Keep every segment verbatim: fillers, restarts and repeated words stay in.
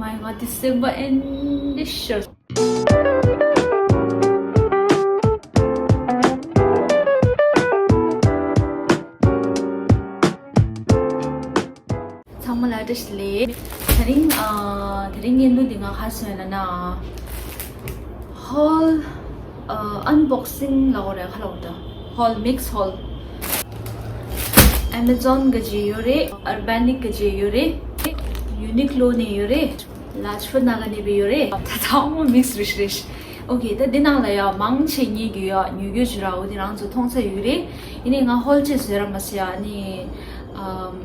ཨ་ང་དེ་སེམས་པ་ཨེ་འདི་ཤར། ཚང་མ་ལ་བཀྲ་ཤིས་བདེ་ལེགས། དེ་རིང་ཨ་དེ་རིང་བརྙན་ཐུང་འདི་ང་ག་རེ་བཟོས་ཡིན་ན། ཧོལ་ཨ་ཨན་བོག་སིང་ལབ་དགོས་རེད་ག་ལབ་དགོས་རེད། ཧོལ་མིག་སི་ཧོལ། ཨེ་མེ་ཛོན་གི་ཅིག་ཡོད་རེད། ཨར་བེ་ནིག་གི་ཅིག་ཡོད་རེད། ཡུ་ནིག་ལོ་ནས་ཡོད་རེད། ལ་ཆོ་ན་ག་ནས་བི་ཡོད་རེད། ད་ཚང་མ་མིག་སི་རེད་རེད། ཨོ་ཁེ། ད་འདི་ནང་ལ་ཡ་མང་ཆེ་ཉེ་རྒྱུ་ཡ་ཉོ་རྒྱུ་ཅིག་ར། འོ་དེ་རང་ཚོ་མཐོང་ས་ཡོད་རེད། ཡིན་ནའི་ང་ཧོལ་ཆེ་བཟོས་ར་མ་ཟེར་ཡ། ཨ་ནི་ཨམ་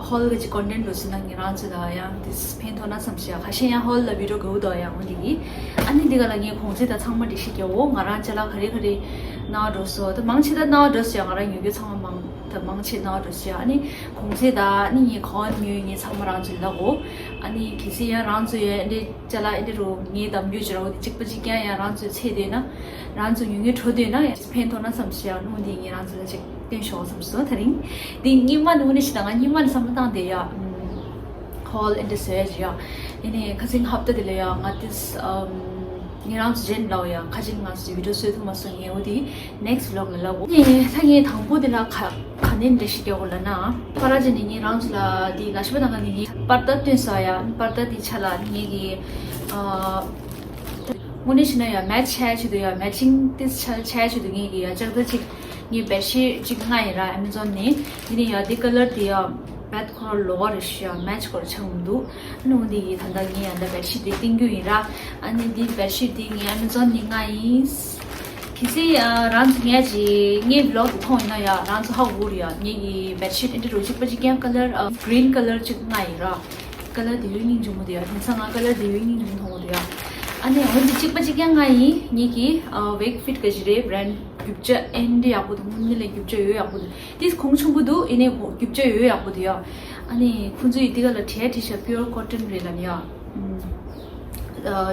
ཧོལ་གི་ཅིག་ཀོན་ཊེན་ཊི་འགྲོ་ཟིན་ན་ངེད་རང་ཚོ་ལ་ཡང་དེ་ཕན་ཐོགས་ན་བསམ་ཤེས་ཡ། ཁ་ཤས་ཡང་ཧོལ་ལ་བི་ཌིའོ་དགའ་བོ་འདུག་ཡ། འོ་འདི་གི་ཨ་ནི་འདི་ག་ལ་ངས་གོང་ཚད་ད་ཚང་མ་འགྲེལ་བཤད་རྒྱག་འོ། ང་རང་ཅ་ལག་ག་རེ་ག་རེ་ནང་འགྲོ་སོ། ད་མང་ཆེ་ད་ནང་འགྲོ་སོ་ཡ། ང་རང་ཉོ་རྒྱུ་ཚང་མ་མང་ད་མང་ཆེ་ནང་འགྲོ་སོ་ཡ། ཨ་ནི་གོང་ཚད་ད་ཨ་ནི་ངས་གང་ཉོས་ངས་ཚང་མ་རང་ཚོ་ལ་གོ། ཨ་ནི་གལ་སྲིད་ཡང་རང་ཚོ་ཡ་འདི་ཅ་ལག་ཨེ་འདྲ་རུ་ངས་གདམ་རྒྱུ་ཅི་ར། འོ་དེ་གཅིག་པ་གཅིག་རྐྱང་ཡང་རང་ཚོས་ཚད་འདོད་ན། རང་ཚོ་ཉུང་ཉུང་འགྲོ་འདོད་ན་ཡང་ཕན་ཐོགས་ན་བསམ་ཤེས་ཡ། ནོ་འདི་ངས་རང་ཚོ་ལ་ཅིག་སྟོན་ཤོག་བསམ་སོང་། དེ་རིང་འདི་རྙིང་མ་ནི་དངོས་གནས་ཞིག་ད་ང་རྙིང་མ་ནི་བསམ་བློ་བཏང་བསྡད་ཡ། ཧོལ་ཨེ་འདྲ་བཟོས་ཡ་ཅི་ཡ། ཡིན་ནའི་ཁ་སང་ཧབ་ཏ་དེ་ལ་ཡ་ང་དེས་ངས་རང་ཚོ་ཇེན་ལའོ་ཡ་ཁ་ཅིག་ང་ཚོ་བི་ཌིའོ་བཟོས་ཐུབ་མ་སོང་། ངས་འོ་དེ་ནེག་སི་ཝི་ལོག་ལ་ལབ་གོ། ངས་ད་ངས་དང་པོ་དེ་ལ་ག་ག་ནས་འགྲེལ་བཤད་རྒྱག་དགོས་ལབ་ན། པ་ར་ཅན་ནས་ངས་རང་ཚོ་ལ་དེ་ལ་ཤི་པ་དང་ག་ནས་ངས་པར་ཏ་སྟོན་ས་ཡ། པར་ཏ་དེ་ཆ་ལ་ངས་ཀྱི་ཨ་དངོས་གནས་བྱས་ན་ཡ་མེ་ཆི་བྱ་ཆེད་དུ་ཡ་མེ་ཆིང་ཏིས་ཆ་བྱ་ཆེད་དུ་ངས་ཀྱི་ཡ་ལྕགས་རྟ་ཅིག་ངས་བེད་ཤི་ཊི་ཅིག་མངགས་ཡིན་ར་ཨེ་མེ་ཛོན་ནས། དེ་ནས་ཡ་དེ་ཀ་ལར་དེ་ཡ་བེད་ཁོ་ར་ལོ་ག་རེ་ཤི་ཡ་མེ་ཆི་ཁོ་ར་ཆགས་མི་འདུག་ཨ་ནི་འོ་འདི་ཡི་ད་ལྟ་ངས་ཡ་འདི་བེད་ཤི་ཊི་དེ་བསྟན་རྒྱུ་ཡིན་ར། ཨ་ནི་འདི་བེད་ཤི་ཊི་དེ་ངས་ཨེ་མེ་ཛོན་ནས་མངགས་ཡིན། གལ་སྲིད་ཨ་རང་ཚོ་ངས་ཀྱི་ངའི་བི་ལོག་དེ་མཐོང་ཡོད་ན་ཡ་རང་ཚོ་ཧ་གོ་རེད་ཡ། ངས་ཀྱི་བེད་ཤི་ཊི་ཨེ་འདྲ་རུ་གཅིག་པ་གཅིག་རྐྱང་ཀ་ལར་ཨ་གྷི་རིན་ཀ་ལར་གཅིག་མངགས་ཡིན་ར། ཀ་ལར་དེ་ཡོད་སྙིང་རྗེ་མོ་དེ་ཡ། དེང་སང་ང་ཀ་ལར་དེ་ཡོད་སྙིང་རྗེ་མོ་མཐོང་གོ་དེ་ཡ། ཨ་ནི་འོན་ཏེ་གཅིག་པ་གཅིག་རྐྱང་མངགས་ཡིན། ངས་ཀྱི་ཨ་ཝེག་ཕིཊ་ག་ཞིག་རེད། བྷི་རེན་ཌི་རྒྱུ་ཆ་ཨེ་འདྲ་ཡག་པོ་འདུག་དངོས་གནས་ལ་རྒྱུ་ཆ་ཡོད་ཡག་པོ་འདུག་དེ་གོང་ཆུང་པོ་འདུག་ཡིན་ནའི་གོ་རྒྱུ་ཆ་ཡོད་ཡག་པོ་འདུག་ཡ། ཨ་ནི་ཁོང་ཚོ་ཡི་དེ་ག་ལ་བྲིས་བྲིས་ཤག་པིའུར་ཀོ་ཊོན་རེད་ལབ་ཡ། ཨ་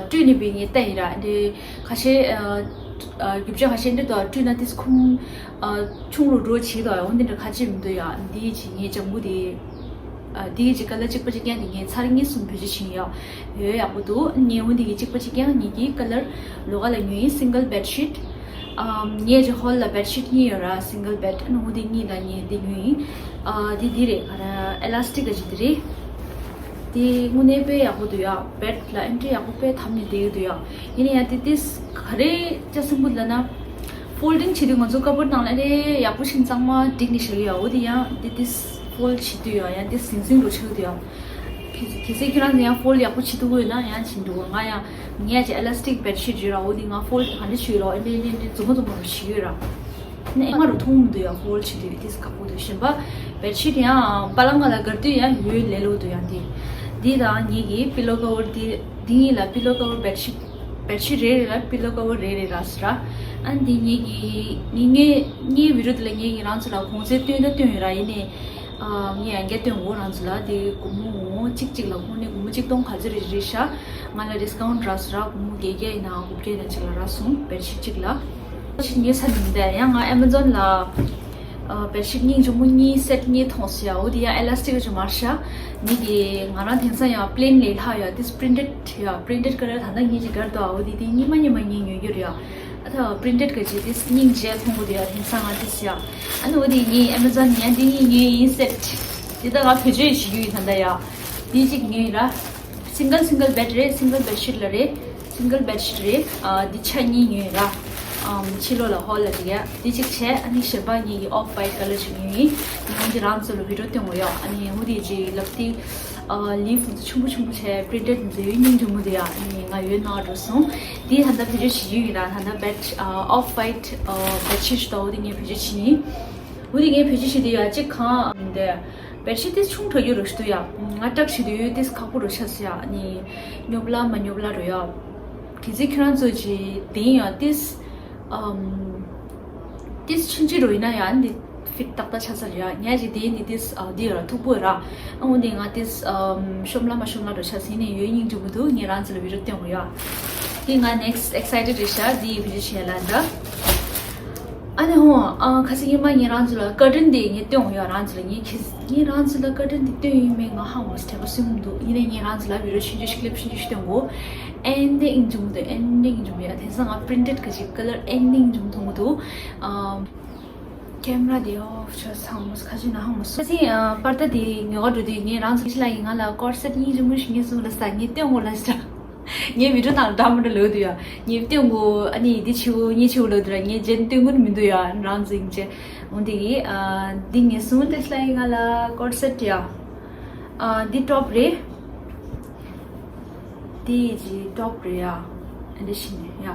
སྤྲོས་ནས་བི་ངས་བལྟས་ཡིན་ར། འདི་ཁ་ཤས་ཨ་ཨ་རྒྱུ་ཆ་ཁ་ཤས་འདི་དང་སྤྲོས་ན་དེ་ཁུངས་ཨ་ཆུང་རུ་འགྲོ་བྱེད་དོ་ཡ། འོན་ཏེ་འདྲ་ཁ་ཅིག་མི་འདུག་ཡ། འདི་ཡི་ཅིག་ངས་ལྗང་གུ་དེ་ཨ་འདི་ཡི་ཅིག་ཀ་ལར་གཅིག་པ་གཅིག་རྐྱང་དེ་ངས་ཚར་གཉིས་གསུམ་བེད་སྤྱོད་བྱེད་ཡ། ཡོད་ཡག་པོ་འདུག་ངས་འོ་འདི་གི་གཅིག་པ་གཅིག་རྐྱང་ངེད་ཀྱི་ཀ་ལར་ལོ་ག་ལ་ཉོས་ཡིན། སིང་གལ་བེད་ཤིཊ། ཨམ་ངས་ཀྱི་ཧོལ་ལ་བེད་ཤིཊ་གཉིས་ཡོད་ར། སིང་གལ་བེད། ཨ་ནི་འོ་འདི་གཉིས་ལ་ངས་འདི་ཉོས་ཡིན། ཨ་འདི་འདི་རེད། ག་ར་ཨེ་ལ་སི་ཊིག་ག་ཅིག་འདི་རེད། འདི་དངོས་གནས་དཔེ་ཡག་པོ་འདུག་ཡ། བེད་ལ་ཨེ་འདྲ་ཡག་པོ་དཔེ་དམ་ནས་བསྡད་ཀྱི་འདུག་ཡ། ཡིན་ན་ཡང་འདི་ཏིས་ག་རེ་ལྕགས་སྲིན་པོ་ལབ་ན། ཕོལ་ཌིང་བྱེད་དུས་ང་ཚོ་ཀ་བོར་ཌི་ནང་ལ་ཨེ་འདྲ་ཡག་པོ་ཞིག་གཙང་མ་བསྒྲིགས་ནས་བཞག་གི་ཡ། འོ་འདི་ཡང་འདི་ཏིས་ཕོལ་ཌི་བྱེད་དུས་ཡ་ཡང་འདི་ཟིང་ཟིང་རུ་ཆགས་འདུག་ཡ། གལ་གལ་སྲིད་ཁྱེད་རང་ཚོ་ཡང་ཕོལ་ཡག་པོ་བྱེད་ཐུབ་ཀྱི་ཡོད་ན་ཡང་བྱེད་འགྲོ། ང་ཡང་ངས་ཀྱི་ཨེ་ལ་སི་ཊིག་བེད་ཤིཊ་ཡོད་ར། འོ་དེ་ང་ཕོལ་ག་འདྲ་བྱེད་ཡོད་ར། ཨེ་འདྲ་ཨེ་འདྲ་འཛོམས་འཛོམས་པོ་བྱེད་ཡོད་ར། ནས་ཨེ་མ་རུ་མཐོང་མི་འདུག་ཡ། ཕོལ་བྱེད་དུས་དེ་ཁག་པོ་འདུག་གཞན་པ་བེད་ཤིཊ་ཡང་པ་ལང་ང་ལ་སྒར་དུས་ཡང་ཡོད་ལེ་ལོ་འདུག་ཡང་དེ་འདི་དང་ངེད་ཀྱི་པི་ལོ་ཀ་བར་འདི་འདི་གཉིས་ལ་པི་ལོ་ཀ་བར་བེད་ཤིཊ་བེད་ཤིཊ་རེ་རེ་ལ་པི་ལོ་ཀ་བར་རེ་རེ་རག་སོང་ར། ཨ་འདི་ངེད་ཀྱི་ངེད་ངེད་ངའི་བི་ཌིའོ་དེ་ལ་ངེད་ཀྱི་རང་ཚོ་ལ་གོང་ཚད་སྟོན་ད་སྟོན་ཡོད་ར། ཡིན་ནའི། ཨ་ངས་ཡང་བསྐྱར་སྟོན་འོ་རང་ཚོ་ལ། དེ་སྒོར་མོ་གཅིག་གཅིག་ལ་ཁོང་ནས་སྒོར་མོ་གཅིག་སྟོང་ག་ཚོད་རེ་རེད་ཤག་ང་ལ་ཌིས་ཀའུན་ཊི་རག་སོང་ར། སྒོར་མོ་བརྒྱད་བརྒྱ་ཡིན་ནའང་དགུ་བརྒྱ་ཡིན་ན་གཅིག་ལ་རག་སོང་བེད་ཤིཊ་གཅིག་ལ། ཕྱིར་ཉོས་ཚར་ནས་མི་འདུག་ཡང་ང་ཨེ་མ་ཛོན་ལ་ཨ་བེད་ཤིཊ་སྙིང་རྗེ་མོ་གཉིས་སེཊ་གཉིས་མཐོང་སོང་ཡ། འོ་དེ་ཡང་ཨེ་ལ་སི་ཊིག་ཅིག་མ་རེད་ཤག་ངེད་ཀྱི་ང་རང་དེང་སང་ཡང་པི་ལེན་ལས་ལྷག་ཡ། དེ་པི་རིན་ཊེཌ་ཡ། པི་རིན་ཊེཌ་ཀ་ལར་ད་ལྟ་ངེད་ཀྱི་སྒར་དུ་ཨ། འོ་དེ་དེ་རྙིང་མ་རྙིང་མ་གཉིས་ཉོས་རྒྱུ་རེད་ཡ། ཨ་ད་པི་རིན་ཊེཌ་ག་ཅིག་དེ་སྙིང་རྗེ་མཐོང་གི་འདུག་ཡ། དེང་སང་ང་དེ་སི་ཡ། ཨ་ནི་འོ་དེ་ངས་ཨེ་མ་ཛོན་ནས་ཡང་འདི་གཉིས་ཉོས་ཡིན་སེཊ། དེ་ད་ང་བེད་སྤྱོད་བྱེད་རྒྱུ་ཡིན་ད་ལྟ་ཡ། དེ་གཅིག་ཉོས་ཡིན་ར། སིང་གལ་སིང་གལ་བེད་རེད། སིང་གལ་བེད་ཤིཊ་ལ་རེད། སིང་གལ་བེད་ཤིཊ་རེད། ཨ་འདི་ཆ་གཉིས་ཉོས་ཡིན་ར། ཨམ་ཕྱི་ལོགས་ལ་ཧོལ་ལ་དེ་ག་དེ་གཅིག་བྱས། ཨ་ནི་གཞན་པ་ངེད་ཀྱི་ཨོཕ་ཝའིཊ་ཀ་ལར་ཅིག་ཉོས་ཡིན། ངས་འདི་རང་ཚོ་ལ་བི་ཌིའོ་སྟོན་དགོས་ཡ། ཨ་ནི་འོ་དེ་ཅིག་ལབ་དེ། ཨ་ལིབ་ཆུང་པོ་ཆུང་པོ་བྱས། པི་རིན་ཊེཌ་མཛེས་སྙིང་རྗེ་མོ་དེ་ཡ། ཨ་ནི་ང་ཡོད་ནང་འགྲོ་སོང་། དེ་ད་ལྟ་བེད་སྤྱོད་བྱེད་རྒྱུ་ཡིན་ར། ད་ལྟ་བེད་ཨ་ཨོཕ་ཝའིཊ་ཨ་བེད་ཤིཊ་ཞིག་འདུག་འོ་དེ་ངས་བེད་སྤྱོད་བྱེད་ཡིན། འོ་དེ་ངས་བེད་སྤྱོད་བྱེད་དུས་ཡ་གཅིག་གང་འདི་བེད་ཤིཊ་དེ་ཆུང་དྲགས་ཡོད་རེད་ཞུ་དུས་ཡ། ང་སྐྲག་བྱེད་དུས་ཡོད་དེ་ཁག་པོ་རུ་ཆགས་སོང་ཡ། ཨ་ནི་ཉོབ་ལ་མ་ཉོབ་ལ་རུ་ཡ། གལ་སྲིད་ཁྱེད་རང་ཚོ་ཅིག་དེ་ཡང་དེ་ཨམ་དེ་ཆུང་ཆུང་རུ་ཡིན་ན་ཡ་འདི་ཕིཊ་ཏག་ཏག་ཆགས་ས་རེད་ཡ། ངས་ཅིག་དེ་འདི་དེ་ཨ་འདི་ཡོད་ར། མཐུག་པོ་ཡོད་ར། ཨ་འོ་འདི་ང་དེ་ཨམ་ཤོམ་ལ་མ་ཤོམ་ལ་རུ་ཆགས་ཟིན་ནས་ཡོད་སྙིང་རྗེ་མོ་འདུག་ངས་རང་ཚོ་ལ་བི་ཌིའོ་སྟོན་དགོས་ཡ། དེ་ང་ནེག་སི་ཊི་ཨེག་སའི་ཊེཌ་རེད་ཤག་དེ་ཡི་བི་ཌིའོ་བྱེད་ལ་འདྲ། ཨ་ནི་ཧོ། ཨ། ཁ་སང་ཉི་མ་ངས་རང་ཚོ་ལ་ཀར་ཊན་དེ་ངས་སྟོན་ཡོད། རང་ཚོ་ལ་ངས་ཁྱེད་ངས་རང་ཚོ་ལ་ཀར་ཊན་དེ་སྟོན་ཡོད་མེད་ང་ཧ་མ་སོ་དྲན་པ་སོན་མི་འདུག་ཡིན་ནའི་ངས་རང་ཚོ་ལ་བི་ཌི་ཡོ་ཆུང་ཆུང་ཞིག་ཀི་ལིབ་ཆུང་ཆུང་ཞིག་སྟོན་གོ། ཨེན་ཏི་ཨིན་ཇུང་དུ་ཨེན་ཏི་ཨིན་ཇུང་ཡ། དེང་སང་ང་པི་རིན་ཊེཌ་གི་ཅིག་ཀ་ལར་ཨེན་ཏི་ཨིན་ཇུང་མཐོང་གི་འདུག་ཨ། ཀེམ་ར་དེ་ཨོཕ་ཆོས་ཚང་མ་ཁ་ཅིག་ན་ཧང་མ་སོ། ཁ་ཅིག་ཨ་པར་ཏ་དེ་ཉོ་ག་འགྲོ་དུས་ངས་རང་ཚོ་ཁྱི་ལ་ཡིན་ང་ལ་ཀོར་སེཊ་གཉིས་ཅུང་མོ་ཞིག་ངས་གསུངས་ལ་ས་ངས་སྟོན་གོ་ལ་ཞིག་ངས་བི་ཌི་ཡོ་ནང་ལ་འདྲ་མི་འདྲ་ལོས་འདུག་ཡ། ངས་སྟོན་གོ་ཨ་ནི་འདི་ཆེ་བོ་ངས་ཆེ་བོ་ལོས་འདུག་ར། ངས་རྗེས་སྟོན་གོ་ནི་མི་འདུག་ཡ། རང་ཚོ་ཡིན་ཅེ་འོ་འདི་ཡི་ཨ་འདི་ངས་གསུངས་ཏེ་ཁྱི་ལ་ཡིན་ང་ལ་ཀོར་སེཊ་ཡ། ཨ་འདི་ཊོབ་རེད། དེ་ཅི་ཊོབ་རེད་ཡ། ཨ་འདི་ཤི་ནས་ཡ།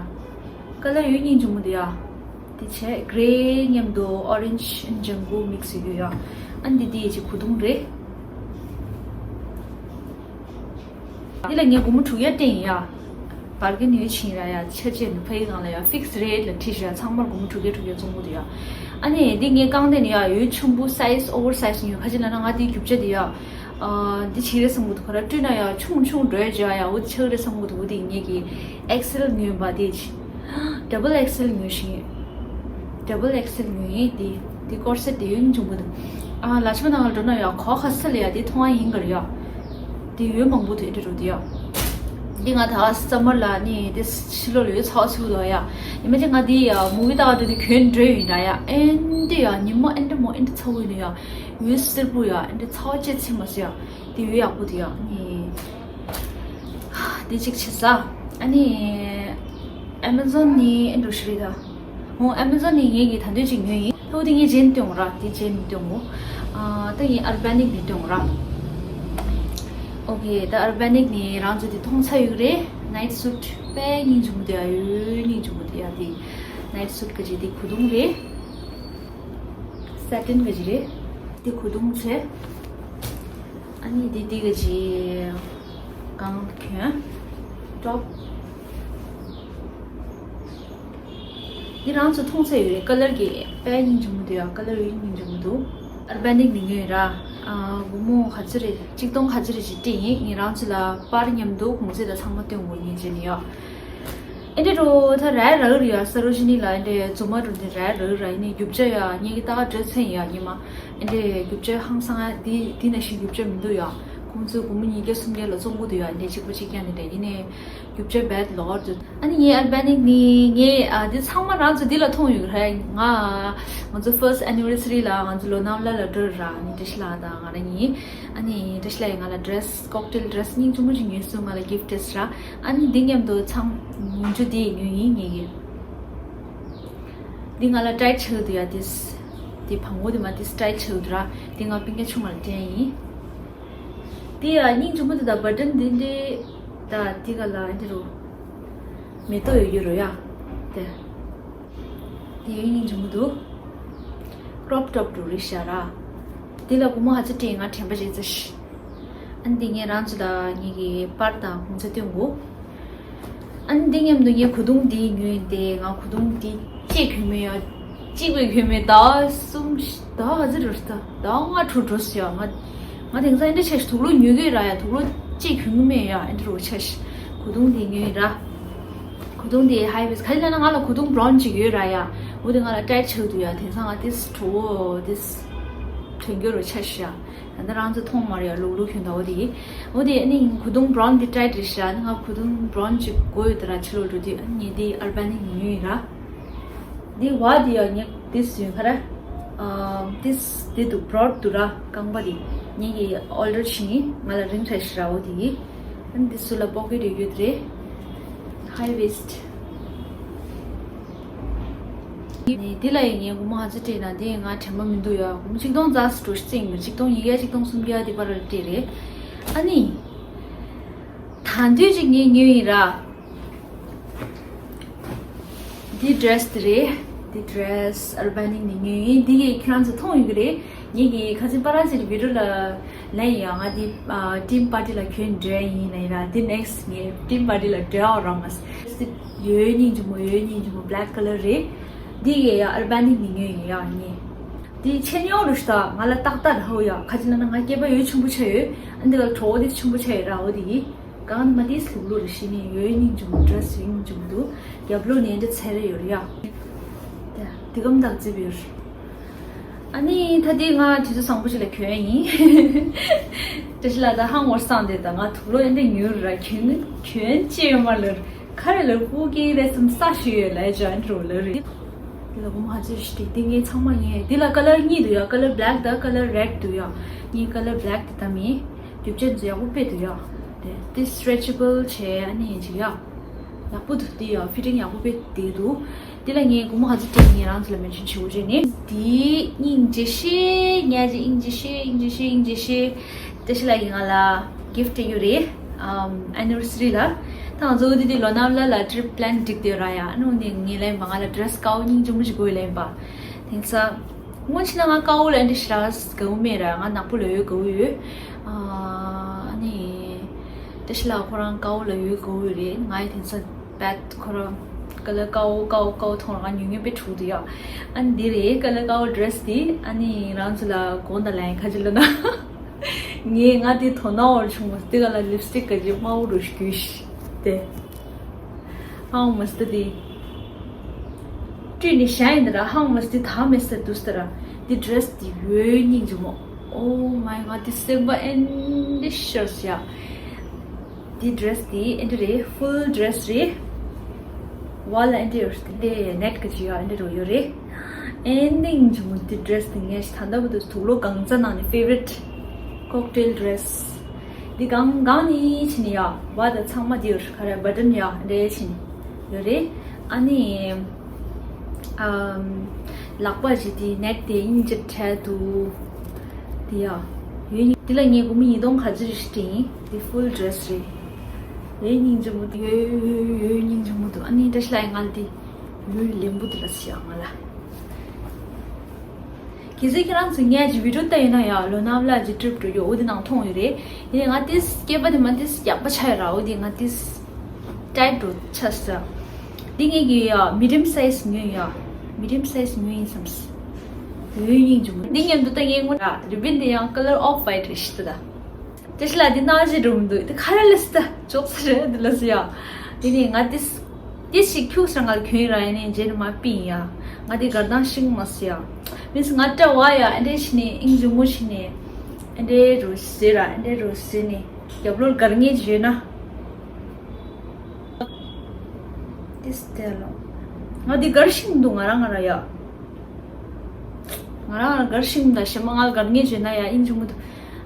ཀ་ལར་ཡོད་སྙིང་རྗེ་མོ་དེ་ཡ། དེ་བྱས་གྷི་རེ་མཉམ་དུ་ཨོ་རེན་ཇི་ཨེན་ཇང་གུ་མིག་སི་ཡོད་ཡ། ཨ་འདི་དེ་ཅི་གོས་ཐུང་རེད། འདི་ལ་ངས་སྒོར་མོ་དྲུག་བརྒྱ་སྤྲད་ཡིན་ཡ། བར་གི་ནས་ཕྱིན་ར་ཡ། ཆ་བྱས་ནས་ཕ་ཡི་སྒང་ལ་ཡ་ཕིག་སི་རེཊ་ལ་ཁྲིད་བཞག་ཚང་མར་སྒོར་མོ་དྲུག་བརྒྱ་དྲུག་བརྒྱ་བཙོང་གི་འདུག་ཡ། ཨ་ནི་འདི་ངས་རྐང་སྟེང་ནས་ཡ་ཡོད་ཆེན་པོ་སའི་ཛི་ཨོ་ཝར་སའི་ཛི་ཡོད། ཁ་ཅིག་ལ་ན་ང་འདི་རྒྱུ་ཆ་འདི་ཡ། ཨ་འདི་ཆེ་རེད་བསམ་གི་འདུག་ཁོ་ར་སྤྲུལ་ན་ཡ་ཆུང་ཆུང་འགྲོ་ཡ་འཇོག་ཡ་འོ་འདི་ཆགས་རེད་བསམ་གི་འདུག་འོ་འདི་ངས་ཀྱི་ཨེག་སི་ཨེལ་ཉོས་པ་འདི་ཆེ། ཌབ་བལ་ཨེག་སི་ཨེལ་ཉོས་ཤིང་། ཌབ་བལ་ཨེག་སི་ཨེལ་ཉོས་ཡིན་འདི། འདི་ཀོར་སེཊ་འདི་ཡོད་སྙིང་རྗེ་མོ་འདུག་ཨ་ལ་ཆ་མ་ནང་ལ་འགྲོ་ན་ཡ་གོ་ཁ་སལ་ཡ་འདི་མཐོང་བ་ཡིན་གར་ཡ། འདི་ཡོད་མང་པོ་འདུག་ཨེ་འདྲ་འགྲོ་འདི་ཡ། འདི་ང་ད་སམ་མར་ལ་ནི་འདི་ཕྱི་ལོགས་ལ་ཡོད་ཚ་བ་ཚུགས་འདུག་ཡ། ཡིན་མ་ཅི་ང་འདི་ཡ་མུ་བི་ལྟ་བ་འགྲོ་འདི་གྱོན་འགྲོ་ཡིན་ར་ཡ། ཨེ་འདི་ཡ་ཉི་མ་ཨེ་འདྲ་མོ་ཨེ་འདྲ་ཚ་བོ་ཡིན་ནི་ཡ། འོད་སེར་པོ་ཡ་ཨེ་འདྲ་ཚ་བ་ཅེ་ཚིམ་མ་སོ་ཡ། འདི་ཡོད་ཡག་པོ་འདི་ཡ་ནི། འདི་གཅིག་བྱས་ས། ཨ་ནི། ཨེ་མ་ཛོན་ནི་ཨེ་འགྲོ་ཤི་རེད་ད། ཧོ་ཨེ་མ་ཛོན་ནི་ངེད་ཀྱི་ད་འདོད་ཅིག་ཉོས་ཡིན། ཐོག་དེ་ངས་རྗེས་ནས་སྟོན་ར་དེ་རྗེས་ནས་སྟོན་གོ། ཨ་ད་ངས་ཨར་བེ་ནིག་ནས་སྟོན་ར། ཨོ་ཁེ་ད་ཨར་བེ་ནིག་ནས་རང་ཚོ་དེ་མཐོང་ཚར་ཡོད་རེད། ནའིཊ་སུཊ་དཔེ་སྙིང་རྗེ་མོ་དེ་ཡ་ཡོད་སྙིང་རྗེ་མོ་དེ་ཡ་དེ། ནའིཊ་སུཊ་ག་ཅིག་དེ་གོས་ཐུང་རེད། སེ་ཊིན་ག་ཅིག་རེད། དེ་གོས་ཐུང་བྱས། ཨ་ནི་འདི་འདི་ག་ཅི། གང་གྱོན། ཊོབ། འདི་རང་ཚོ་མཐོང་ཚད་ཡོད་རེད་ཀ་ལར་གྱི་དཔེ་སྙིང་རྗེ་མོ་འདུག་ཡ། ཀ་ལར་ཡོད་སྙིང་རྗེ་མོ་འདུག་ཨར་བེ་ནིག་ནས་ཉོས་ར། ཨ་སྒོར་མོ་ག་ཚོད་རེད་ཆིག་སྟོང་ག་ཚོད་རེད་ཅིག་སྤྲད་ཡིན། ངས་རང་ཚོ་ལ་པར་མཉམ་དུ་གོང་ཚད་དང་ཚང་མ་སྟོན་དགོས་ངེས་ཅན་ཡོད། ཨེ་འདྲ་རོ་ད་རའི་རག་རེད་ཡ། ས་རོ་ཇི་ནི་ལ་ཨེ་འདྲ་རྫུན་མ་འགྲོ་འདི་རའི་རག་ར་ཡིན་ནའི་རྒྱུ་ཆ་ཡ་ངེད་ཀྱི་ཏག་འདྲ་མཚན་ཡ་ཉི་མ། ཨེ་འདྲ་རྒྱུ་ཆ་ཧང་སང་ཡ་འདི་འདི་ནང་བཞིན་རྒྱུ་ཆ་མི་འདུག་ཡ། ཁོང་ཚོས་སྒོར་མོ་ཉིས་བརྒྱ་སུམ་བརྒྱ་ལ་བཙོང་གི་འདུག་ཡ། ཨེ་འདྲ་གཅིག་པ་གཅིག་རྐྱང་དེ་འདྲ་ཡིན་ནའི་རྒྱུ་ཆ་བེད་ལོར་འདུག་ཨ་ནི་ངའི་ཨར་བེ་ནིག་ནི་ངས་ཨ་འདི་ཚང་མ་རང་ཚོ་འདི་ལ་མཐོང་ཡོད་རེད། ང་ང་ཚོ་ཕར་སི་ཊི་ཨེ་ནི་ཝར་སི་རི་ལ་ང་ཚོ་ལོ་ནམ་ལ་ལ་འགྲོ་ར་ནི་བཀྲ་ཤིས་ལགས་དང་ང་རང་གཉིས། ཨ་ནི་བཀྲ་ཤིས་ལགས་ཡིས་ང་ལ་ཌི་རེ་སི་ཀོག་ཊེལ་ཌི་རེ་སི་སྙིང་རྗེ་མོ་ཞིག་ཉོས་སོང་། ང་ལ་གིཕ་ཊི་རེ་སི་ར། ཨ་ནི་འདི་མཉམ་དུ་ཚང་མུན་ཆུ་འདི་ཉོས་ཡིན་ངེད་ཀྱིས། འདི་ང་ལ་ཊའིཊ་ཆགས་འདུག་ཡ། ཏིས་འདི་བང་མོ་འདི་མ་ཏིས་ཊའིཊ་ཆགས་འདུག་ར། འདི་ང་སྤུན་ཀྱག་ཆུང་མ་ལ་སྤྲད་ཡིན། འདི་ཡ་སྙིང་རྗེ་མོ་འདི་དང་བ་ཊན་འདི་འདི་ད་འདི་ག་ལ་འདི་རུ་མེ་ཏོག་ཡོད་རྒྱུ་རུ་ཡ། དེ་འདི་ཡ་སྙིང་རྗེ་མོ་འདུག་ཀྲོབ་ཀྲོབ་འགྲོ་རེད་ཤག་ར། འདི་ལ་སྒོར་མོ་ཧ་ཅང་སྤྲད་ཡིན། ང་དྲན་པ་བརྗེད་ཚར་ཤག་ཨ་ནི་འདི་ངས་རང་ཚོ་ལ་ངེད་ཀྱི་པར་དང་གོང་ཚད་སྟོན་དགོས། ཨ་ནི་འདི་མཉམ་དུ་ངས་གོས་ཐུང་འདི་ཉོས་ཡིན་ཏེ་ང་གོས་ཐུང་འདི་གཅིག་གོན་མེད་ཡ། གཅིག་པའི་གོན་མེད་ཟླ་བ་གསུམ་ཟླ་བ་ག་ཚོད་འགྲོ་ཟླ་བ་ལྔ་དྲུག་འགྲོ་ཟེར་ཡ། ང་ང་དེང་སང་ཨེ་འདྲ་ཆགས་ཤག་དུག་ལོག་ཉོ་གི་ར་ཡ། དུག་ལོག་གཅིག་གོན་གི་མེད་ཡ། ཨེ་འདྲ་རོ་ཆགས་ཤག་གོས་ཐུང་འདི་ཉོས་ཡིན་ར། གོས་ཐུང་འདི་ཧའི་ཝེསི་ག་རེ་ལབ་ན་ང་ལ་གོས་ཐུང་བྷོ་རོན་ཇི་ཅིག་ཡོད་ར་ཡ། འོ་དེ་ང་ལ་ཊའིཊ་ཆགས་འདུག་ཡ། དེང་སང་ང་ཏིས་བྲོ་བོ་ཏིས་དོན་འཁྱོལ་རོ་ཆགས་ཤག་ད་ལྟ་རང་ཚོ་མཐོང་མ་རེད་ཡ། ལུག་ལུག་གྱོན་ད་འོ་དེ། འོ་དེ་ཨ་ནི་གོས་ཐུང་བྷོ་རོན་འདི་ཊའིཊ་རེད་ཤག་ཨ་ནི་ང་གོས་ཐུང་བྷོ་རོན་ཅིག་དགོས་ཡོད་ད་ར་ཕྱི་ལོགས་འགྲོ་དུས། ཨ་ནི་ངས་འདི་ཨར་བེ་ནིག་ཉོས་ཡིན་ར། འདི་བ་འདི་ཡ་ངས་ཏིས་ཡོད་ཁ་ར། ཨ་ཏིས་འདི་འདུག་བྷོ་རོཌ་འདུག་ར། རྐང་པ་འདི་ངེད་ཀྱིས་ཨོར་ཌར་བྱས་ཡིན། ང་ལ་རིང་ཐལ་ཤག་ར་འོ་དེ། ཨ་ནི་འདི་ཚུར་ལ་པོ་ཀེཊ་ཡོད་རྒྱུ་དེ་རེད། ཧའི་ཝེསི། ནས་འདི་ལ་ཡིན་ངས་སྒོར་མོ་ཧ་ཅང་སྤྲད་ན་འདི་ང་དྲན་པ་མི་འདུག་ཡ། སྒོར་མོ་ཆིག་སྟོང་རྩ་ཙམ་འགྲོ་ཤི་རྩིས་ཡིན་པ། ཆིག་སྟོང་ཉིས་བརྒྱ་ཆིག་སྟོང་སུམ་བརྒྱ་འདི་བར་ལ་སྤྲད་རེད། ཨ་ནི། ད་དུས་ཅིག་ངས་ཉོས་ཡིན་ར། འདི་ཌི་རེ་སི་འདི་རེད། འདི་ཌི་རེ་སི་ཨར་བེ་ནིག་ནས་ཉོས་ཡིན། འདི་གས་ཁྱེད་རང་ཚོ་མཐོང་ཡོད་ཀྱི་རེད། ངེད་ཀྱིས་ཁ་སང་པ་ར་ཟེར་བི་ཌི་ཡོ་ལ་ལན་ཡང་ང་འདི་ཊིམ་པར་ཊི་ལ་གྱོན་འདྲ་ཡིན་ལ་ཡིན་ར། འདི་ནེག་སི་ངས་ཊིམ་པར་ཊི་ལ་འདྲ་འོ་ར་མ་སི། ཡོད་སྙིང་རྗེ་མོ་ཡོད་སྙིང་རྗེ་མོ་བྷེ་ལེག་ཀ་ལར་རེད། འདི་གས་ཡ་ཨར་བེ་ནིག་ནས་ཉོས་ཡིན་ཡ་ངས། འདི་ཆེ་ཉོ་རུ་ཤི་ད་ང་ལ་ཏག་ཏག་ར་ཧོ་ཡ། ཁ་ཅིག་ལ་ན་ང་སྐེད་པ་ཡོད་ཆུང་པོ་ཆ་ཡོད། ཨ་འདི་ག་ལ་གྲོགས་འདི་ཆུང་པོ་ཆ་ཡོད་ར་འོ་དེ་ཡིན། གང་མ་དེས་ལུག་ལུག་རེ་ཤི་ནས་ཡོད་སྙིང་རྗེ་མོ་འདྲ་སུ་སྙིང་རྗེ་མོ་འདུག་རྒྱབ་ལོགས་ནས་འདི་ཚེ་རེ་ཡོད་རེད་ཡ། ད་ དེ་གམ་དག་ཙིབ་ཡོད། ཨ་ནི་ད་དེ་ང་དུས་ཚོད་བཟང་པོ་ཞིག་ལ་གྱོན་ཡིན། བཀྲ་ཤིས་ལགས་ད་ཧང་བོར་སང་དེ་ད་ང་དུག་ལོག་ཨེ་འདྲ་ཉོས་ར་གྱོན་གྱོན་ཅི་ཡོད་མ་ལར་ཁ་རེ་ལར་སྤུ་གི་རེ་སམ་ས་ཞུ་ཡོད་ལ་ཇོན་རོ་ལར། དེ་ལ་གོམ་ཧ་ཅི་ཞིག་དེ་ངས་ཚང་མ་ངས་དེ་ལ་ཀ་ལར་གཉིས་འདུག་ཡ། ཀ་ལར་བྷེ་ལེག་དང་ཀ་ལར་རེད་འདུག་ཡ། ངས་ཀ་ལར་བྷེ་ལེག་དེ་ད་མིན། རྒྱུ་ཆ་ཡག་པོ་དཔེ་འདུག་ཡ། དེ་དེ་སི་ཊེ་ཆི་བལ་བྱས་ཨ་ནི་ཅིག་ཡ། ཡག་པོ་འདུག་དེ་ཡ་ཕི་ཊིང་ཡག་པོ་དཔེ་དེ་འདུག་དེ་ལ་ངས་སྒོར་མོ་ག་ཚོད་སྤྲད་ངས་རང་ཚོ་ལ་མེན་ཤན་བྱེད་དགོས་རེད་ནི། དེ་སྙིང་རྗེ་ཤེས་ངས་ཀྱི་སྙིང་རྗེ་ཤེས་སྙིང་རྗེ་ཤེས་སྙིང་རྗེ་ཤེས། བཀྲ་ཤིས་ལགས་ཀྱིས་ང་ལ་གིཕ་ཊི་སྤྲད་ཡོད་རེད། ཨམ་ཨེ་ནི་ཝར་སི་རི་ལ། ད་ང་ཚོ་འོ་དེ་དུས་ལོ་ན་ཝ་ལ་ལ་ཊི་རིཔ་པི་ལན་སྒྲིག་བསྡད་ར་ཡ། ཨ་ནི་འོ་དེ་ངས་ལན་པ་ང་ལ་ཌི་རེ་སི་དཀར་པོ་སྙིང་རྗེ་མོ་ཞིག་དགོས་ལན་པ། དེང་སང་། སྔོན་ཆད་ན་ང་དཀར་པོ་ལ་འདི་ཞེ་དྲག་དགའ་པོ་མེད་ར། ང་ནག་པོ་ལ་ཡོད་དགའ་པོ་ཡོད། ཨ་ནི། བཀྲ་ཤིས་ལགས་ཁོ་རང་དཀར་པོ་ལ་ཡོད་དགའ་པོ་ཡོད་རེད། ང་ཡི་དེང་སང་བད་ཁོ་རང་ཀ་ལར་དཀར་པོ་དཀར་པོ་དཀར་པོ་མཐོང་ར་ང་ཉུང་ཉུང་དཔེ་འཁྲུག་འདུག་ཡ། ཨ་ནི་འདི་རེད་ཀ་ལར་དཀར་པོ་ཌི་རེ་སི་འདི། ཨ་ནི་རང་ཚོ་ལ་དགོངས་དག་ལན་ཁ་ཅིག་ལབ་ན། ངས་ང་དེ་དོ་སྣང་བོར་བྱུང་བ་དེ་ག་ལ་ལིབ་སི་ཊིག་ག་ཅིག་དམར་པོ་རུ་བརྒྱུས་ཤིག་དེ། ཧང་མ་སྟ་དེ། བཀྲུས་ནས་བཞག་ཡིན་ད་ར་ཧང་མ་སྟ་དེ་ཐག་མེད་སར་འདུག་སྟ་ར། དེ་ཌི་རེ་སི་དེ་ཡོད་སྙིང་རྗེ་མོ། Oh my god དེ་སེམས་པ་ཨེ་འདྲ་ཤར་སོང་ཡ། དེ་ཌི་རེ་སི་དེ་ཨེ་འདྲ་རེད། ཕུལ་ཌི་རེ་སི་རེད། བ་ལ་ཨེ་འདྲ་ཡོད་རེད། དེ་ནེཊ་ག་ཅིག་ཡོད་ཨེ་འདྲ་རུ་ཡོད་རེད། ཨེ་འདྲ་སྙིང་རྗེ་མོ་དེ་ཌི་རེ་སི་དེ་ངས་ད་ལྟ་བར་དུ་དུག་ལོག་གང་ཙམ་ནང་ནས་ཕེ་ཝ་རི་ཊི་ཀོག་ཊེལ་ཌི་རེ་སི། འདི་གང་གང་ནས་ཕྱིན་ཡ། བ་དང་ཚང་མ་འདི་ཡོད་ག་རེ་བ་ཊན་ཡ་འདྲ་ཕྱིན་ཡོད་རེད། ཨ་ནི་ཨམ་ལག་པ་ཅིག་དེ་ནེཊ་དེ་སྙིང་རྗེ་བྲལ་འདུག་དེ་ཡ་ཡོད་སྙིང་། དེ་ལ་ངས་སྒོར་མོ་ཉིས་སྟོང་ག་ཚོད་ཞིག་སྤྲད་ཡིན། དེ་ཕུལ་ཌི་རེ་སི་རེད། ཡོད་སྙིང་རྗེ་མོ་འདུག་ཡོད་ཡོད་ཡོད་ཡོད་སྙིང་རྗེ་མོ་འདུག་ཨ་ནི་བཀྲ་ཤིས་ལགས་ཡ་ང་ལ་དེ་ཡོད་ལེན་པོ་དེ་ལ་ཟེར་ཡ་ང་ལ། གལ་སྲིད་ཁྱེད་རང་ཚོ་ངའི་ཀྱི་བི་ཌི་ཡོ་ལྟ་ཡོད་ན་ཡང་ལོ་ན་ཝ་ལ་ཀྱི་ཊི་རིཔ་འགྲོ་རྒྱུ་འོ་དེ་ནང་མཐོང་ཡོད་རེད། ཡིན་ནའི་ང་ཏིས་སྐྱེས་པ་དེ་མ་ཏིས་ཡག་པ་ཆགས་ཡོད་ར། འོ་དེ་ང་ཏིས་ཊའིཊ་འགྲོ་ཆགས་སོང་། འདི་ངས་ཀྱི་ཡ་མི་ཌི་ཡམ་སའིཛ་ཉོས་ཡ། མི་ཌི་ཡམ་སའིཛ་ཉོས་ཡིན་བསམ་སོང་། འོ་སྙིང་རྗེ་མོ། འདི་མཉམ་དུ་ལྟ་ངའི་ངོ་ར་རི་བན་དེ་ཡང་ཀ་ལར་ཨོཕ་ཝའིཊ་རེད་ཤི་ད། བཀྲ་ཤིས་ལགས་འདི་སྣང་ཞིག་འགྲོ་མི་འདུག་འདི་ཁ་ར་ལས་སི་ད་ཅོག་ཙེ་རེད་འདི་ལ་སི་ཡ། དེ་ནས་ང་ཏིས་ཏིས་ཞིག་ཁྱུག་སར་ང་ལ་གྱོན་ཡིན་ར། ཡིན་ནའི་རྗེས་ནས་མ་པིན་ཡ། ང་དེ་གར་དང་ཤིང་མ་སི་ཡ། མིན་སི་ང་སྐྲ་བ་ཡ་ཨེ་འདྲས་ཤི་ནས་ཨིང་ཇུ་མུ་ཤི་ནས་ཨེ་འདྲས་རུ་སི་ར་ཨེ་འདྲས་རུ་སི་ནས་རྒྱབ་ལོར་གར་ངེས་བརྗོད་ན། ཏིས་དེ་ལོ། ང་དེ་གར་ཤིང་འདུག་ང་རང་ང་ར་ཡ། ང་རང་ང་ར་གར་ཤིང་འདུག་ཤི་མ་ང་ལ་གར་ངེས་བརྗོད་ན་ཡ་ཨིང་ཇུ་མུ་འདུག་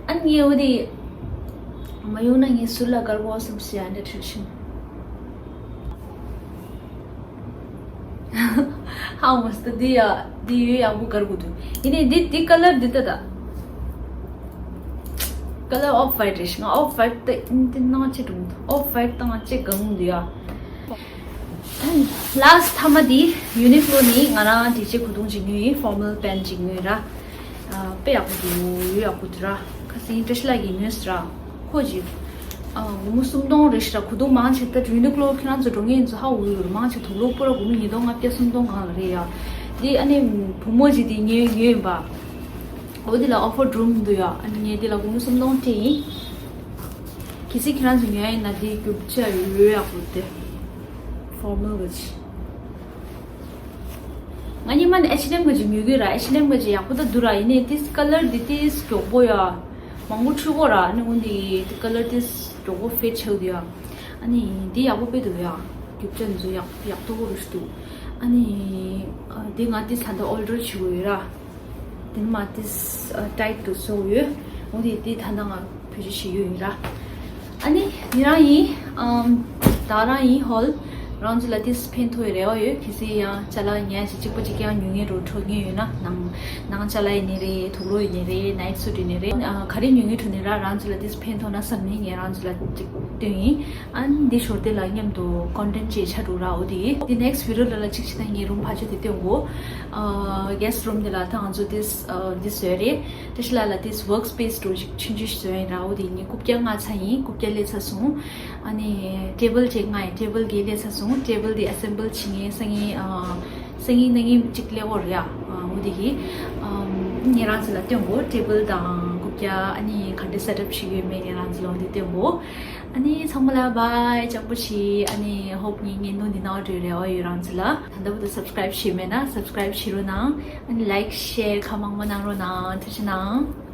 ཨ་ནི་ངས་འོ་དེ་མ་ཡོང་ན་ངས་ཟུར་ལ་དཀར་པོ་བསམ་སི་ཡ་འདྲ་ཁྲིད་ཤིང་། ཧ་མ་སྟ་འདི་ཡ་འདི་ཡོད་ཡག་པོ་དཀར་པོ་འདུག་ཡིན་ནའི་འདི་འདི་ཀ་ལར་འདི་ལྟ་ད། ཀ་ལར་ཨོཕ་ཝའིཊ་རེད་ཤི་ང་ཨོཕ་ཝའིཊ་ལྟ་ཨིན་འདི་སྣང་ཆེ་འགྲོ་མི་འདུག་ཨོཕ་ཝའིཊ་ལྟ་ང་ཅེ་དགའ་མོ་འདུག་ཡ། ལཱ་སི་ཊི་མཐའ་མ་དེ་ཡུ་ནི་ཀློ་ནས་ང་རང་དྲི་ཆུའི་གོས་ཐུང་ཅིག་ཉོས་ཡིན། ཕོར་མལ་པེན་ཅིག་ཉོས་ཡིན་ར། ཨ་དཔེ་ཡག་པོ་འདུག་ཡོད་ཡག་པོ་འདུག་ར། ཁ་སང་བཀྲ་ཤིས་ལགས་ཀྱིས་ཉོས་སི་ར། ཁོ་ཅིག་ཨ་སྒོར་མོ་སུམ་སྟོང་རེད་ཤི་ར། གོས་ཐུང་མང་ཆེ་ད་ཡུ་ནི་ཀློ་ཁྱེད་རང་ཚོ་འགྲོ་མཁན་ཡིན་ཚོ་ཧ་འུ་ཡོད་ར། མང་ཆེ་དུག་ལོག་པོ་ར་སྒོར་མོ་ཉིས་སྟོང་ལྔ་བརྒྱ་སུམ་སྟོང་སྒང་ལ་རེད་ཡ། འདི་ཨ་ནི་བུ་མོ་ཅིག་དེ་ཉོས་ཉོས་ཡིན་པ། འོ་དེ་ལ་ཨོ་ཕར་འགྲོ་མི་འདུག་ཡ། ཨ་ནི་ངས་དེ་ལ་སྒོར་མོ་སུམ་སྟོང་སྤྲད་ཡིན། གལ་སྲིད་ཁྱེད་རང་ཚོ་ཉོ་ཡ་ཡིན་ན་དེ་རྒྱུ་ཆ་ཡོད་ཡག་པོ་དེ། ཕོར་མལ་གི་ཆི། ང་ཉི་མ་ནི་ཨེཆ་ཨེན་ཨེམ་གི་ཅིག་ཉོ་གི་ར། ཨེཆ་ཨེན་ཨེམ་གི་ཅིག་ཡག་པོ་ད་འདུག་ར། ཡིན་ནའི་ཏིས་ཀ་ལར་འདི་ཏིས་མགྱོགས་པོ་ཡ། མང་པོ་འཁྲུད་གོ་ར། ཨ་ནི་འོ་འདི་ཏི་ཀ་ལར་ཏིས་མགྱོགས་པོ་ཕེཌ་ཆགས་འདུག་ཡ། ཨ་ནི་འདི་ཡག་པོ་དཔེ་འདུག་ཡ། རྒྱུ་ཆ་འདི་ཚོ་ཡག་ཡག་ཏོག་པོ་རུ་ཞིག་འདུག་ཨ་ནི་ཨ་འདི་ང་ཏིས་ད་ལྟ་ཨོར་ཌར་བྱེད་དགོས་ཡོད་ར། དེ་ནི་མ་ཏིས་ཨ་ཊའིཊ་དུ་བཟོ་ཡོད། འོ་དེ་དེ་ད་ལྟ་ང་བེད་སྤྱོད་བྱེད་ཡོད་ཡིན་ར། ཨ་ནི་ཡི་རང་ཡིན། ཨམ་ད་རང་ཡིན་ཧོལ། རང་ཚོ་ལ་ཏིས་ཕན་ཐོགས་ཡི་རེ་བ་ཡོད། གལ་སྲིད་ཡང་ཅ་ལག་ཉལ་ཞིག་གཅིག་པ་གཅིག་རྐྱང་ཉོ་མཁན་རོ་འཕྲོད་མཁན་ཡོད་ན་ནང་ནང་ཅ་ལག་ཡིན་ནི་རེད། དུག་ལོག་ཡིན་ནི་རེད། ནའིཊ་སུཊ་ཡིན་ནི་རེད། ཨ་ག་རེ་ཉོ་མཁན་འཕྲོད་ནི་ར་རང་ཚོ་ལ་ཏིས་ཕན་ཐོགས་ན་བསམ་ནས་ངས་རང་ཚོ་ལ་གཅིག་སྟོན་ཡིན། ཨ་ནི་འདི་ཞོར་དེ་ལ་མཉམ་དུ་ཀོན་ཊེན་ཊི་ཅིག་ཆགས་འགྲོ་ར། འོ་དེ་ཡིན། འདི་ནེག་སི་ཊི་བི་ཌི་ཡོ་ལ་ལ་གཅིག་བྱས་ན་ངས་རུམ་ཕར་ཕྱོགས་དེ་སྟོན་གོ། ཨ་གེ་སི་ཊི་རུམ་དེ་ལ་ད་ང་ཚོ་ཏིས་ཨ་འདི་བཟོས་རེད། བཀྲ་ཤིས་ལགས་ལ་ཏིས་ཝརཀ་སི་པེ་སི་འདྲ་ཞིག་ཆུང་ཆུང་ཞིག་བཟོས་ཡིན་ར། འོ་དེ་ངས་རྐུབ་བཀྱག་མངགས་ཚར་ཡིན། རྐུབ་བཀྱག་སླེབས་ཚར་སོང་། ཨ་ནི་ཊེ་བལ་ཅིག་མངགས་ཡིན། ཊེ་བལ་གྱིས་སླེབས་ཚར་སོང་། ཊེ་བལ་དེ་ཨ་སེམ་བལ་བྱེད་མཁན་སང་ཉིན་ཨ་སང་ཉིན་གནངས་ཉིན་གཅིག་སླེབས་ཡོད་རེད་ཡ། ཨ་འོ་དེ་གིས་ཨམ་ངས་རང་ཚོ་ལ་སྟོན་གོ། ཊེ་བལ་དང་རྐུབ་བཀྱག་ཨ་ནི་ག་འདྲ་སེ་ཊབ་བྱེད་ཀྱི་ཡོད་མེད་ངས་རང་ཚོ་ལ་འོ་དེ་སྟོན་གོ། ཨ་ནི་ཚང་མ་ལ་བའི་ཅག་པོ་ཆི། ཨ་ནི་ཧོབ་ངའི་བརྙན་ཐུང་འདི་ནང་འགྲོ་རེ་བ་ཡོད་རང་ཚོ་ལ། ད་ལྟ་བུ་དུ་སབ་སི་ཀ་རའིབ་བྱས་མེད་ན་སབ་སི་ཀ་རའིབ་བྱེད་རོགས་གནང་། ཨ་ནི་ལའིཀ་ཤེར་ཁ་མང་མང་གནང་རོགས་གནང་། ཐུགས་རྗེ་གནང་།